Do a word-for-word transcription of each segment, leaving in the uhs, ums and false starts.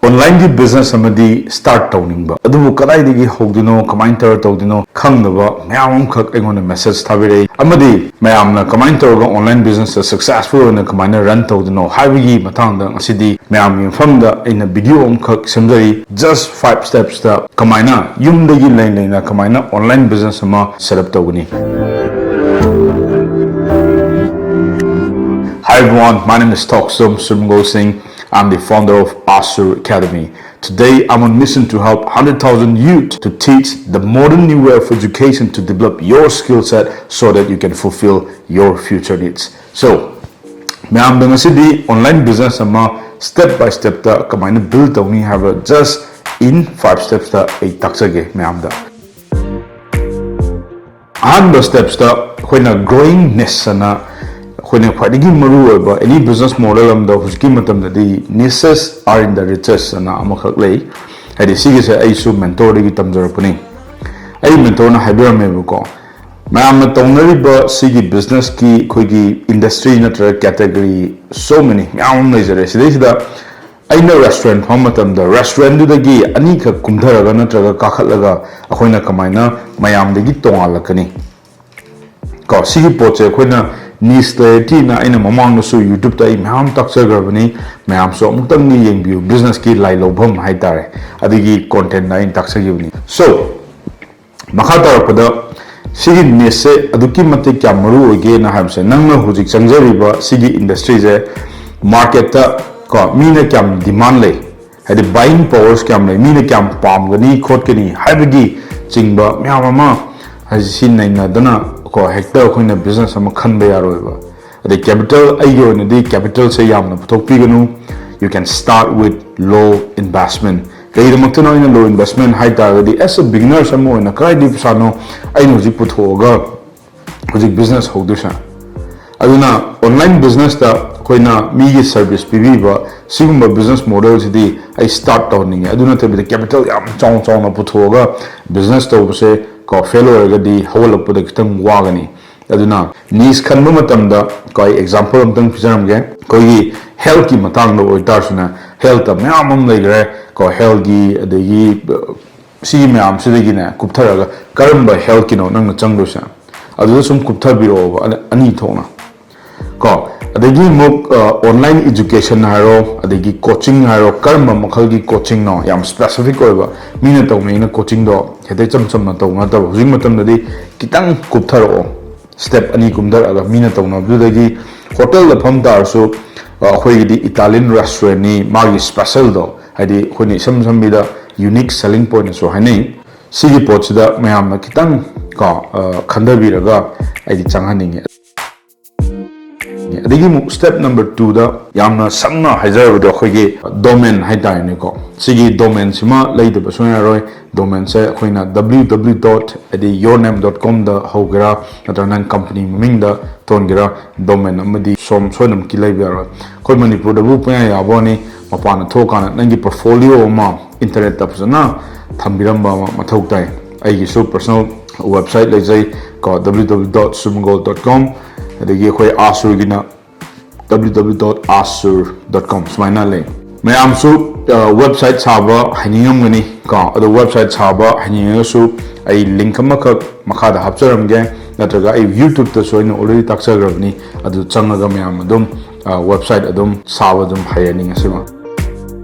Onlineꯒꯤ business ꯑꯃꯗꯤ start ꯇꯧꯅꯤꯡꯕ, ꯑꯗꯨꯕꯨ ꯀꯗꯥꯏꯗꯒꯤ ꯍꯧꯗꯣꯏꯅꯣ, ꯀꯃꯥꯏꯅ ꯇꯧꯔ ꯇꯧꯗꯣꯏꯅꯣ ꯈꯪꯗꯕ ꯃꯌꯥꯝ ꯑꯃꯈꯛ ꯑꯩꯉꯣꯟꯗ message ꯊꯥꯕꯤꯔꯛꯏ, ꯑꯃꯗꯤ ꯃꯌꯥꯝꯅ ꯀꯃꯥꯏꯅ ꯇꯧꯔꯒ online businessꯇ successful ꯑꯣꯏꯅ ꯀꯃꯥꯏꯅ run ꯇꯧꯗꯣꯏꯅꯣ ꯍꯥꯏꯕꯒꯤ ꯃꯇꯥꯡꯗ ꯉꯁꯤꯗꯤ ꯃꯌꯥꯝꯒꯤ ꯃꯐꯝꯗ ꯑꯩꯅ video ꯑꯃꯈꯛ ꯁꯦꯝꯖꯔꯤ꯫ Just five stepsꯇ ꯀꯃꯥꯏꯅ ꯌꯨꯝꯗꯒꯤ ꯂꯩ ꯂꯩꯅ ꯀꯃꯥꯏꯅ online business ꯑꯃ set up ꯇꯧꯒꯅꯤ꯫ Hi everyone, my name is Toksum Surmangol Singh. I'm the founder of Asur Academy. Today, I'm on mission to help one hundred thousand youth to teach the modern new way of education to develop your skill set so that you can fulfill your future needs. So, ꯃꯌꯥꯝꯗ ꯉꯁꯤꯗꯤ online business ꯑꯃ step by stepꯇ ꯀꯃꯥꯏꯅ build ꯇꯧꯅꯤ ꯍꯥꯏꯕ just in five stepsꯇ ꯑꯩ ꯇꯥꯛꯆꯒꯦ ꯃꯌꯥꯝꯗ꯫ ꯑꯍꯥꯟꯕ stepsꯇ ꯑꯩꯈꯣꯏꯅ growing niche ꯑꯅ ꯑꯩꯈꯣꯏꯅ ꯈ꯭ꯋꯥꯏꯗꯒꯤ ꯃꯔꯨ ꯑꯣꯏꯕ any business model ꯑꯃꯗ ꯍꯧꯖꯤꯛꯀꯤ ꯃꯇꯝꯗꯗꯤ niches are in the richest ꯑꯅ ꯑꯃꯈꯛ ꯂꯩ꯫ ꯍꯥꯏꯗꯤ ꯁꯤꯒꯤꯁꯦ ꯑꯩꯁꯨ mentorꯗꯒꯤ ꯇꯝꯖꯔꯛꯄꯅꯤ꯫ ꯑꯩ mentorꯅ ꯍꯥꯏꯕꯤꯔꯝꯃꯦꯕꯀꯣ, ꯃꯌꯥꯝꯅ ꯇꯧꯅꯔꯤꯕ ꯁꯤꯒꯤ businessꯀꯤ ꯑꯩꯈꯣꯏꯒꯤ industry ꯅꯠꯇ꯭ꯔꯒ category so many ꯃꯌꯥꯝ ꯑꯃ ꯂꯩꯖꯔꯦ꯫ ꯁꯤꯗꯩꯁꯤꯗ ꯑꯩꯅ restaurant ꯐꯝꯕ ꯃꯇꯝꯗ restaurantꯗꯨꯗꯒꯤ ꯑꯅꯤꯈꯛ ꯀꯨꯝꯊꯔꯒ ꯅꯠꯇ꯭ꯔꯒ ꯀꯥꯈꯠꯂꯒ ꯑꯩꯈꯣꯏꯅ ꯀꯃꯥꯏꯅ ꯃꯌꯥꯝꯗꯒꯤ ꯇꯣꯉꯥꯜꯂꯛꯀꯅꯤ? ꯀꯣ, ꯁꯤꯒꯤ ꯄꯣꯠꯁꯦ ꯑꯩꯈꯣꯏꯅ niche ꯂꯩꯔꯇꯤꯅ ꯑꯩꯅ ꯃꯃꯥꯡꯗꯁꯨ YouTubeꯇ ꯑꯩ ꯃꯌꯥꯝ ꯇꯥꯛꯆꯈ꯭ꯔꯕꯅꯤ, ꯃꯌꯥꯝꯁꯨ ꯑꯃꯨꯛꯇꯪꯗꯤ ꯌꯦꯡꯕꯤꯌꯨ, businessꯀꯤ ꯂꯥꯏ ꯂꯧꯐꯝ ꯍꯥꯏꯇꯥꯔꯦ, ꯑꯗꯨꯒꯤ contentꯇ ꯑꯩꯅ ꯇꯥꯛꯆꯈꯤꯕꯅꯤ꯫ So, ꯃꯈꯥ ꯇꯥꯔꯛꯄꯗ ꯁꯤꯒꯤ nicheꯁꯦ ꯑꯗꯨꯛꯀꯤ ꯃꯇꯤꯛ ꯀꯌꯥꯝ ꯃꯔꯨ ꯑꯣꯏꯒꯦꯅ ꯍꯥꯏꯕꯁꯦ, ꯅꯪꯅ ꯍꯧꯖꯤꯛ ꯆꯪꯖꯔꯤꯕ ꯁꯤꯒꯤ industryꯁꯦ marketꯇ ꯀꯣ ꯃꯤꯅ ꯀꯌꯥꯝ demand ꯂꯩ, ꯍꯥꯏꯗꯤ buying powers ꯀꯌꯥꯝ ꯂꯩ, ꯃꯤꯅ ꯀꯌꯥꯝ ꯄꯥꯝꯒꯅꯤ ꯈꯣꯠꯀꯅꯤ ꯍꯥꯏꯕꯒꯤ ꯆꯤꯡꯕ ꯃꯌꯥꯝ ꯑꯃ ꯍꯥꯏꯗꯤ ꯁꯤ ꯅꯩꯅꯗꯅ ꯀꯣ ꯍꯦꯛꯇ ꯑꯩꯈꯣꯏꯅ business ꯑꯃ ꯈꯟꯕ ꯌꯥꯔꯣꯏꯕ꯫ ꯑꯗꯩ capital, ꯑꯩꯒꯤ ꯑꯣꯏꯅꯗꯤ capitalꯁꯦ ꯌꯥꯝꯅ ꯄꯨꯊꯣꯛꯄꯤꯒꯅꯨ, you can start with low investment꯫ ꯀꯩꯒꯤꯗꯃꯛꯇꯅꯣ ꯑꯩꯅ low investment ꯍꯥꯏ ꯇꯥꯔꯒꯗꯤ, as a beginners ꯑꯃ ꯑꯣꯏꯅ ꯀꯗꯥꯏꯗꯒꯤ ꯄꯩꯁꯥꯅꯣ ꯑꯩꯅ ꯍꯧꯖꯤꯛ ꯄꯨꯊꯣꯛꯑꯒ ꯍꯧꯖꯤꯛ business ꯍꯧꯗꯣꯏꯁꯦ? ꯑꯗꯨꯅ online businessꯇ ꯑꯩꯈꯣꯏꯅ ꯃꯤꯒꯤ service ꯄꯤꯕꯤꯕ ꯁꯤꯒꯨꯝꯕ business modelꯁꯤꯗꯤ ꯑꯩ start ꯇꯧꯍꯟꯅꯤꯡꯉꯦ꯫ ꯑꯗꯨ ꯅꯠꯇꯕꯤꯗ capital ꯌꯥꯝ ꯆꯥꯎꯅ ꯆꯥꯎꯅ ꯄꯨꯊꯣꯛꯑꯒ business ꯇꯧꯕꯁꯦ ꯀꯣ fail ꯑꯣꯏꯔꯒꯗꯤ ꯍꯧꯒꯠꯂꯛꯄꯗ ꯈꯤꯇꯪ ꯋꯥꯒꯅꯤ꯫ ꯑꯗꯨꯅ niche ꯈꯟꯕ ꯃꯇꯝꯗ ꯀꯣ ꯑꯩ example ꯑꯝꯇꯪ ꯄꯤꯖꯔꯝꯒꯦ꯫ ꯑꯩꯈꯣꯏꯒꯤ healthꯀꯤ ꯃꯇꯥꯡꯗ ꯑꯣꯏꯇꯥꯔꯁꯨꯅꯦ, ꯍꯦꯜꯠꯇ ꯃꯌꯥꯝ ꯑꯃ ꯂꯩꯈ꯭ꯔꯦ ꯀꯣ, ꯍꯦꯜꯠꯀꯤ, ꯑꯗꯒꯤ ꯑ, ꯁꯤꯒꯤ ꯃꯌꯥꯝꯁꯤꯗꯒꯤꯅꯦ ꯀꯨꯞꯊꯔꯒ ꯀꯔꯝꯕ ꯍꯦꯜꯠꯀꯤꯅꯣ ꯅꯪꯅ ꯆꯪꯗꯣꯏꯁꯦ? ꯑꯗꯨꯗ ꯁꯨꯝ ꯀꯨꯞꯊꯕꯤꯔꯛꯑꯣꯕ, ꯑꯅꯤ- ꯑꯅꯤ ꯊꯣꯛꯅ ꯀꯣ꯫ ꯑꯗꯒꯤ ꯑꯃꯨꯛ ꯑꯣꯟꯂꯥꯏꯟ ꯏꯖꯨꯀꯦꯁꯟ ꯍꯥꯏꯔꯣ, ꯑꯗꯒꯤ ꯀꯣꯆꯤꯡ ꯍꯥꯏꯔꯣ, ꯀꯔꯝꯕ ꯃꯈꯜꯒꯤ ꯀꯣꯆꯤꯡꯅꯣ? ꯌꯥꯝ ꯁ꯭ꯄꯦꯁꯤꯐꯤꯛ ꯑꯣꯏꯕ, ꯃꯤꯅ ꯇꯧꯅꯩꯅ ꯀꯣꯆꯤꯡꯗꯣ ꯍꯦꯛꯇ ꯏꯆꯝ ꯆꯝꯅ ꯇꯧꯕ ꯅꯠꯇꯕ, ꯍꯧꯖꯤꯛ ꯃꯇꯝꯗꯗꯤ ꯈꯤꯇꯪ ꯀꯨꯞꯊꯔꯛꯑꯣ, ꯁ꯭ꯇꯦꯞ ꯑꯅꯤ ꯀꯨꯝꯊꯔꯛꯑꯒ ꯃꯤꯅ ꯇꯧꯅꯕꯗꯨꯗꯒꯤ꯫ ꯍꯣꯇꯦꯜꯗ ꯐꯝ ꯇꯥꯔꯁꯨ, ꯑ, ꯑꯩꯈꯣꯏꯒꯤꯗꯤ ꯏꯇꯥꯂꯤꯌꯟ ꯔꯦꯁꯇꯨꯔꯦꯟꯅꯤ, ꯃꯥꯒꯤ ꯁ꯭ꯄꯦꯁꯦꯜꯗꯣ, ꯍꯥꯏꯗꯤ ꯑꯩꯈꯣꯏꯅ ꯏꯁꯝ ꯁꯝꯕꯤꯗ ꯌꯨꯅꯤꯛ ꯁꯦꯂꯤꯡ ꯄꯣꯏꯟꯠꯁꯨ ꯍꯥꯏꯅꯩ꯫ ꯁꯤꯒꯤ ꯄꯣꯠꯁꯤꯗ ꯃꯌꯥꯝꯅ ꯈꯤꯇꯪ ꯀꯣ, ꯑ, ꯈꯟꯊꯕꯤꯔꯒ ꯑꯩꯗꯤ ꯆꯪꯍꯟꯅꯤꯡꯉꯤ꯫ ꯑꯗꯒꯤ ꯑꯃꯨꯛ ꯁ꯭ꯇꯦꯞ ꯅꯝꯕꯔ ꯇꯨꯗ ꯌꯥꯝꯅ ꯁꯝꯅ ꯍꯥꯏꯖꯔꯕꯗ ꯑꯩꯈꯣꯏꯒꯤ ꯗꯣꯃꯦꯟ ꯍꯥꯏꯇꯥꯔꯦꯅꯦꯀꯣ꯫ ꯁꯤꯒꯤ ꯗꯣꯃꯦꯟꯁꯤꯃ ꯂꯩꯗꯕ ꯁꯨꯡꯌꯥ ꯌꯥꯔꯣꯏ꯫ ꯗꯣꯃꯦꯟꯁꯦ ꯑꯩꯈꯣꯏꯅ W W W dot ꯍꯥꯏꯗꯤ your name dot com ꯗ ꯍꯧꯒꯦꯔꯥ, ꯅꯠꯇ꯭ꯔꯒ ꯅꯪ ꯀꯝꯄꯅꯤ ꯃꯃꯤꯡꯗ ꯊꯣꯟꯒꯦꯔꯥ, ꯗꯣꯃꯦꯟ ꯑꯃꯗꯤ ꯁꯣꯝ ꯁꯣꯏꯗꯅꯃꯛꯀꯤ ꯂꯩꯕ ꯌꯥꯔꯣꯏ꯫ ꯑꯩꯈꯣꯏ ꯃꯅꯤꯄꯨꯔꯗꯕꯨ ꯄꯪꯌꯥ ꯌꯥꯕ ꯋꯥꯅꯤ, ꯃꯄꯥꯟꯗ ꯊꯣꯛꯑꯀꯥꯟꯗ ꯅꯪꯒꯤ ꯄꯣꯔꯠꯐꯣꯂꯤꯑꯣ ꯑꯃ ꯏꯟꯇꯔꯅꯦꯠꯇ ꯐꯖꯅ ꯊꯝꯕꯤꯔꯝꯕ ꯑꯃ ꯃꯊꯧ ꯇꯥꯏ꯫ ꯑꯩꯒꯤꯁꯨ ꯄꯔꯁꯣꯅꯦꯜ ꯋꯦꯕꯁꯥꯏꯠ ꯂꯩꯖꯩ ꯀꯣ, W W W dot sumgol dot com꯫ ꯑꯗꯒꯤ ꯑꯩꯈꯣꯏ ꯑꯥꯁꯨꯔꯒꯤꯅ W W W dot asur dot com ꯁꯨꯃꯥꯏꯅ ꯂꯩ꯫ ꯃꯌꯥꯝꯁꯨ, ꯑ, ꯋꯦꯕꯁꯥꯏꯠ ꯁꯥꯕ ꯍꯩꯅꯤꯡꯉꯝꯒꯅꯤ ꯀꯣ, ꯑꯗꯣ ꯋꯦꯕꯁꯥꯏꯠ ꯁꯥꯕ ꯍꯩꯅꯤꯡꯉꯒꯁꯨ ꯑꯩ ꯂꯤꯡꯛ ꯑꯃꯈꯛ ꯃꯈꯥꯗ ꯍꯥꯞꯆꯔꯝꯒꯦ, ꯅꯠꯇ꯭ꯔꯒ ꯑꯩ ꯌꯨꯇ꯭ꯌꯨꯕꯇꯁꯨ ꯑꯩꯅ ꯑꯣꯜꯔꯦꯗꯤ ꯇꯥꯛꯆꯈ꯭ꯔꯕꯅꯤ, ꯑꯗꯨ ꯆꯪꯉꯒ ꯃꯌꯥꯝ ꯑꯗꯨꯝ, ꯑ, ꯋꯦꯕꯁꯥꯏꯠ ꯑꯗꯨꯝ ꯁꯥꯕ ꯑꯗꯨꯝ ꯍꯩꯔꯅꯤ ꯉꯁꯤꯃꯛ꯫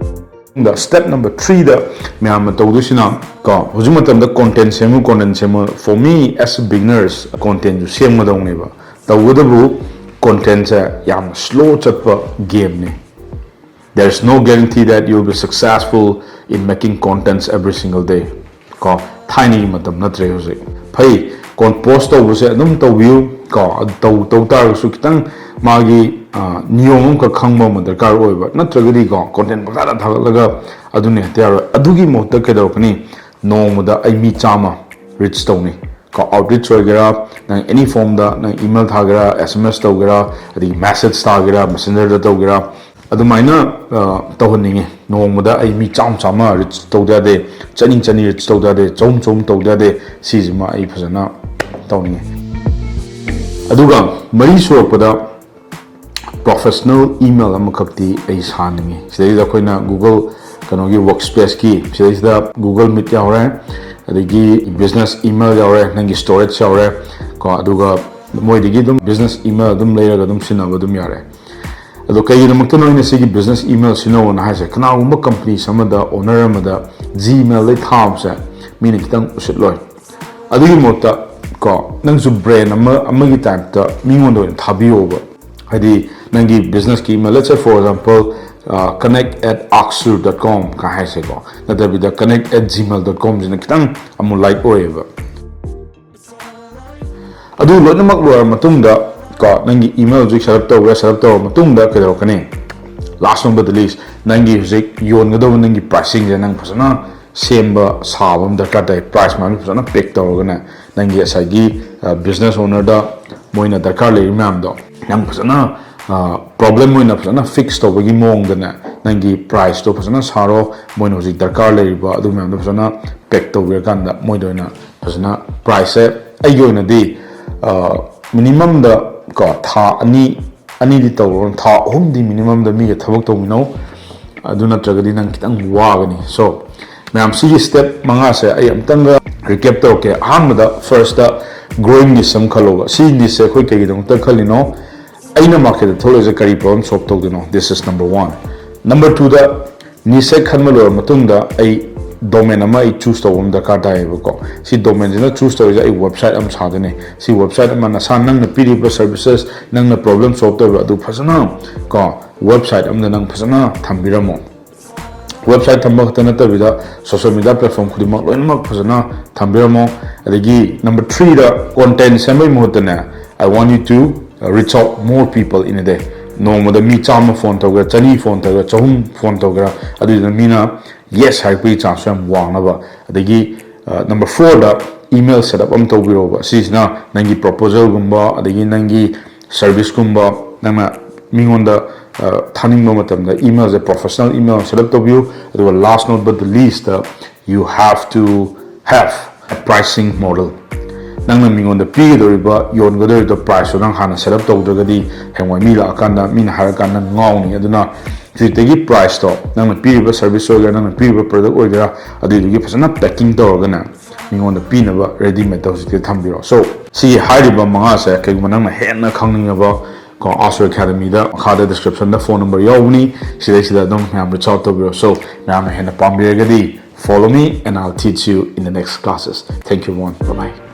ꯁ꯭ꯇꯦꯞ ꯅꯝꯕꯔ ꯊ꯭ꯔꯤꯗ ꯃꯌꯥꯝꯅ ꯇꯧꯗꯣꯏꯁꯤꯅ ꯀꯣ, ꯍꯧꯖꯤꯛ ꯃꯇꯝꯗ ꯀꯣꯟꯇꯦꯟ ꯁꯦꯝꯃꯨ, ꯀꯣꯟꯇꯦꯟ ꯁꯦꯝꯃꯨ꯫ For me as a beginners, ꯀꯣꯟꯇꯦꯟꯁꯨ ꯁꯦꯝꯒꯗꯧꯅꯦꯕ꯫ ꯇꯧꯕꯇꯕꯨ ꯀꯣꯟꯇꯦꯟꯁꯦ ꯌꯥꯝ ꯁ꯭ꯂꯣ ꯆꯠꯄ ꯒꯦꯝꯅꯤ꯫ There is no guarantee that you will be successful in making contents every single day. ꯀꯣ, ꯊꯥꯏꯅꯒꯤ ꯃꯇꯝ ꯅꯠꯇ꯭ꯔꯦ ꯍꯧꯖꯤꯛ꯫ ꯐꯩ, ꯀꯣꯟ ꯄꯣꯁ ꯇꯧꯕꯁꯦ ꯑꯗꯨꯝ ꯇꯧꯕꯤꯌꯨ ꯀꯣ, ꯑꯗꯨ ꯇꯧ ꯇꯧ ꯇꯥꯔꯒꯁꯨ ꯈꯤꯇꯪ ꯃꯥꯒꯤ, ꯑ, ꯅꯤꯌꯣꯝ ꯑꯃꯈꯛ ꯈꯪꯕ ꯑꯃ ꯗꯔꯀꯥꯔ ꯑꯣꯏꯕ꯫ ꯅꯠꯇ꯭ꯔꯒꯗꯤ ꯀꯣ, ꯀꯣꯟꯇꯦꯟ ꯄꯪꯊꯥꯗ ꯊꯥꯒꯠꯂꯒ ꯑꯗꯨꯅ ꯍꯦꯛꯇ ꯌꯥꯔꯣꯏ꯫ ꯑꯗꯨꯒꯤ ꯃꯍꯨꯠꯇ ꯀꯩꯗꯧꯔꯛꯀꯅꯤ? ꯅꯣꯡꯃꯗ ꯑꯩ ꯃꯤ ꯆꯥꯝꯃ ꯔꯤꯆ ꯇꯧꯅꯤ ꯀꯣ꯫ ꯑꯥꯎꯠꯔꯤꯆ ꯑꯣꯏꯒꯦꯔꯥ, ꯅꯪ ꯑꯦꯅꯤ ꯐꯣꯝꯗ, ꯅꯪ ꯏꯃꯦꯜ ꯊꯥꯒꯦꯔꯥ, S M S ꯇꯧꯒꯦꯔꯥ, ꯑꯗꯒꯤ ꯃꯦꯁꯦꯖ ꯊꯥꯒꯦꯔꯥ, ꯃꯦꯁꯦꯟꯖꯔꯗ ꯇꯧꯒꯦꯔꯥ, ꯑꯗꯨꯃꯥꯏꯅ, ꯑ, ꯇꯧꯍꯟꯅꯤꯡꯉꯤ꯫ ꯅꯣꯡꯃꯗ ꯑꯩ ꯃꯤ ꯆꯥꯝꯃ ꯆꯥꯝꯃ ꯔꯤꯆ ꯇꯧꯗ ꯌꯥꯗꯦ, ꯆꯅꯤ ꯆꯅꯤ ꯔꯤꯆ ꯇꯧꯗ ꯌꯥꯗꯦ, ꯆꯍꯨꯝ ꯆꯍꯨꯝ ꯇꯧꯗ ꯌꯥꯗꯦ꯫ ꯁꯤꯁꯤꯃ ꯑꯩ ꯐꯖꯅ ꯇꯧꯅꯤꯡꯉꯤ꯫ ꯑꯗꯨꯒ ꯃꯔꯤ ꯁꯨꯔꯛꯄꯗ professional email ꯑꯃꯈꯛꯇꯤ ꯑꯩ ꯁꯥꯅꯤꯡꯉꯤ꯫ ꯁꯤꯗꯩꯁꯤꯗ ꯑꯩꯈꯣꯏꯅ Google ꯀꯩꯅꯣꯒꯤ workspace ꯀꯤ ꯁꯤꯗꯩꯁꯤꯗ Google Meet ꯌꯥꯎꯔꯦ, ꯑꯗꯒꯤ business email ꯌꯥꯎꯔꯦ, ꯅꯪꯒꯤ storage ꯌꯥꯎꯔꯦ ꯀꯣ꯫ ꯑꯗꯨꯒ ꯃꯣꯏꯗꯒꯤ ꯑꯗꯨꯝ business email ꯑꯗꯨꯝ ꯂꯩꯔꯒ ꯑꯗꯨꯝ ꯁꯤꯖꯤꯟꯅꯕ ꯑꯗꯨꯝ ꯌꯥꯔꯦ꯫ ꯑꯗꯣ ꯀꯩꯒꯤꯗꯃꯛꯇꯅꯣ ꯑꯩꯅ ꯁꯤꯒꯤ business email ꯁꯤꯖꯤꯟꯅꯧꯅ ꯍꯥꯏꯁꯦ? ꯀꯅꯥꯒꯨꯝꯕ companies ꯑꯃꯗ, owner ꯑꯃꯗ Gmail ꯗꯩ ꯊꯥꯕꯁꯦ ꯃꯤꯅ ꯈꯤꯇꯪ ꯎꯁꯤꯠꯂꯣꯏ꯫ ꯑꯗꯨꯒꯤ ꯃꯍꯨꯠꯇ ꯀꯣ, ꯅꯪꯁꯨ brand ꯑꯃ, ꯑꯃꯒꯤ type ꯇ ꯃꯤꯉꯣꯟꯗ ꯑꯣꯏꯅ ꯊꯥꯕꯤꯌꯣꯕ꯫ ꯍꯥꯏꯗꯤ ꯅꯪꯒꯤ business ꯀꯤ email, let's say for example, connect at aksur dot com ꯀ ꯍꯥꯏꯁꯦꯀꯣ, ꯅꯠꯇꯕꯤꯗ connect at gmail dot com ꯁꯤꯅ ꯈꯤꯇꯪ ꯑꯃꯨꯛ light ꯑꯣꯏꯌꯦꯕ꯫ ꯑꯗꯨ ꯂꯣꯏꯅꯃꯛ ꯂꯣꯏꯔ ꯃꯇꯨꯡꯗ ꯀꯣ, ꯅꯪꯒꯤ email ꯍꯧꯖꯤꯛ set up ꯇꯧꯈ꯭ꯔꯦ꯫ Set up ꯇꯧꯔ ꯃꯇꯨꯡꯗ ꯀꯩꯗꯧꯔꯛꯀꯅꯤ? Last but not the least, ꯅꯪꯒꯤ ꯍꯧꯖꯤꯛ ꯌꯣꯟꯒꯗꯧꯕ ꯅꯪꯒꯤ pricing ꯁꯦ ꯅꯪ ꯐꯖꯅ ꯁꯦꯝꯕ ꯁꯥꯕ ꯑꯃ ꯗꯔꯀꯥꯔ ꯇꯥꯏ꯫ Price ꯃꯌꯥꯝꯗꯣ ꯐꯖꯅ pack ꯇꯧꯔꯒꯅꯦ, ꯅꯪꯒꯤ ꯉꯁꯥꯏꯒꯤ business owner ꯗ ꯃꯣꯏꯅ ꯗꯔꯀꯥꯔ ꯂꯩꯔꯤ ꯃꯌꯥꯝꯗꯣ ꯅꯪ ꯐꯖꯅ problem ꯑꯣꯏꯅ ꯐꯖꯅ fix ꯇꯧꯕꯒꯤ ꯃꯑꯣꯡꯗꯅꯦ, ꯅꯪꯒꯤ price ꯇꯣ ꯐꯖꯅ ꯁꯥꯔꯣ꯫ ꯃꯣꯏꯅ ꯍꯧꯖꯤꯛ ꯗꯔꯀꯥꯔ ꯂꯩꯔꯤꯕ ꯑꯗꯨ ꯃꯌꯥꯝꯗꯣ ꯐꯖꯅ pack ꯇꯧꯕꯤꯔꯀꯥꯟꯗ ꯃꯣꯏꯗ ꯑꯣꯏꯅ ꯐꯖꯅ price ꯁꯦ, ꯑꯩꯒꯤ ꯑꯣꯏꯅꯗꯤ minimum ꯗ ꯀꯣ, ꯊꯥ ꯑꯅꯤ, ꯑꯅꯤꯗꯤ ꯇꯧꯔꯣ, ꯊꯥ ꯑꯍꯨꯝꯗꯤ minimum ꯗ ꯃꯤꯒ ꯊꯕꯛ ꯇꯧꯃꯤꯟꯅꯧ꯫ ꯑꯗꯨ ꯅꯠꯇ꯭ꯔꯒꯗꯤ ꯅꯪ ꯈꯤꯇꯪ ꯋꯥꯒꯅꯤ꯫ So ꯃꯌꯥꯝ, ꯁꯤꯒꯤ step ꯃꯉꯥꯁꯦ ꯑꯩ ꯑꯃꯨꯛꯇꯪꯒ recap ꯇꯧꯔꯛꯀꯦ꯫ ꯑꯍꯥꯟꯕꯗ first ꯇ growing niche ꯑꯃ ꯈꯜꯂꯣꯕ꯫ ꯁꯤ niche ꯁꯦ ꯑꯩꯈꯣꯏ ꯀꯩꯒꯤꯗꯃꯛꯇ ꯈꯜꯂꯤꯅꯣ? ꯑꯩꯅ market ꯇ ꯊꯣꯛꯂꯛꯏꯁꯦ ꯀꯔꯤ problem solve ꯇꯧꯗꯣꯏꯅꯣ? This is number one. Number two the niche ꯁꯦ ꯈꯟꯕ ꯂꯣꯏꯔ ꯃꯇꯨꯡꯗ ꯑꯩ domain ꯑꯃ ꯑꯩ choose ꯇꯧꯕ ꯑꯃ ꯗꯔꯀꯥꯔ ꯇꯥꯏꯌꯦꯕꯀꯣ꯫ ꯁꯤ domain ꯁꯤꯅ choose ꯇꯧꯔꯤꯁꯦ ꯑꯩ website ꯑꯃ ꯁꯥꯗꯣꯏꯅꯦ꯫ ꯁꯤ website ꯑꯃ ꯅꯁꯥ, ꯅꯪꯅ ꯄꯤꯔꯤꯕ services, ꯅꯪꯅ problem solve ꯇꯧꯔꯤꯕ ꯑꯗꯨ ꯐꯖꯅ ꯀꯣ, website ꯑꯃꯗ ꯅꯪ ꯐꯖꯅ ꯊꯝꯕꯤꯔꯝꯃꯣ꯫ Website ꯊꯝꯕ ꯈꯛꯇ ꯅꯠꯇꯕꯤꯗ social media platform ꯈꯨꯗꯤꯡꯃꯛ ꯂꯣꯏꯅꯃꯛ ꯐꯖꯅ ꯊꯝꯕꯤꯔꯝꯃꯣ꯫ ꯑꯗꯒꯤ number three ꯗ content ꯁꯦꯝꯕꯒꯤ ꯃꯍꯨꯠꯇꯅꯦ, I want you to reach out more people in a day. ꯅꯣꯡꯃꯗ ꯃꯤ ꯆꯥꯝꯃ phone ꯇꯧꯒꯦꯔꯥ, ꯆꯅꯤ phone ꯇꯧꯒꯦꯔꯥ, ꯆꯍꯨꯝ phone ꯇꯧꯒꯦꯔꯥ, ꯑꯗꯨꯗꯨꯅ ꯃꯤꯅ yes ꯍꯥꯏꯔꯛꯄꯒꯤ chance ꯁꯨ ꯌꯥꯝ ꯋꯥꯡꯅꯕ꯫ ꯑꯗꯒꯤ number four ꯗ email set up ꯑꯃ ꯇꯧꯕꯤꯔꯣꯕ꯫ ꯁꯤꯁꯤꯅ ꯅꯪꯒꯤ proposal ꯒꯨꯝꯕ, ꯑꯗꯒꯤ ꯅꯪꯒꯤ service ꯀꯨꯝꯕ, ꯅꯪꯅ ꯃꯤꯉꯣꯟꯗ ꯊꯥꯅꯤꯡꯕ ꯃꯇꯝꯗ email ꯁꯦ professional email set up ꯇꯧꯕꯤꯌꯨ꯫ ꯑꯗꯨꯒ last not but the least, you have to have a pricing model꯫ ꯅꯪꯅ ꯃꯤꯉꯣꯟꯗ ꯄꯤꯒꯗꯧꯔꯤꯕ, ꯌꯣꯟꯒꯗꯧꯔꯤꯕ price ꯇꯣ ꯅꯪ ꯍꯥꯟꯅ set up ꯇꯧꯗ꯭ꯔꯒꯗꯤ, ꯍꯌꯦꯡꯋꯥꯏ ꯃꯤ ꯂꯥꯛꯑꯀꯥꯟꯗ ꯃꯤꯅ ꯍꯥꯏꯔꯀꯥꯟꯗ ꯉꯥꯎꯅꯤ꯫ ꯑꯗꯨꯅ ꯍꯧꯖꯤꯛꯇꯒꯤ price ꯇꯣ, ꯅꯪꯅ ꯄꯤꯔꯤꯕ service ꯑꯣꯏꯒꯦꯔꯥ, ꯅꯪꯅ ꯄꯤꯔꯤꯕ product ꯑꯣꯏꯒꯦꯔꯥ, ꯑꯗꯨꯏꯗꯨꯒꯤ ꯐꯖꯅ packing ꯇꯧꯔꯒꯅꯦ, ꯃꯤꯉꯣꯟꯗ ꯄꯤꯅꯕ ready made ꯇ ꯍꯧꯖꯤꯛꯇꯤ ꯊꯝꯕꯤꯔꯣ꯫ So, ꯁꯤꯒꯤ ꯍꯥꯏꯔꯤꯕ ꯃꯉꯥꯁꯦ ꯀꯩꯒꯨꯝꯕ ꯅꯪꯅ ꯍꯦꯟꯅ ꯈꯪꯅꯤꯡꯉꯕ, ꯀꯣ, Ask Your Academy ꯗ ꯃꯈꯥꯗ description ꯗ phone number ꯌꯥꯎꯕꯅꯤ, ꯁꯤꯗꯩꯁꯤꯗ ꯑꯗꯨꯝ ꯃꯌꯥꯝ reach out ꯇꯧꯕꯤꯔꯣ꯫ So, ꯃꯌꯥꯝꯅ ꯍꯦꯟꯅ ꯄꯥꯝꯕꯤꯔꯒꯗꯤ, follow me and I'll teach you in the next classes. Thank you everyone. Bye bye.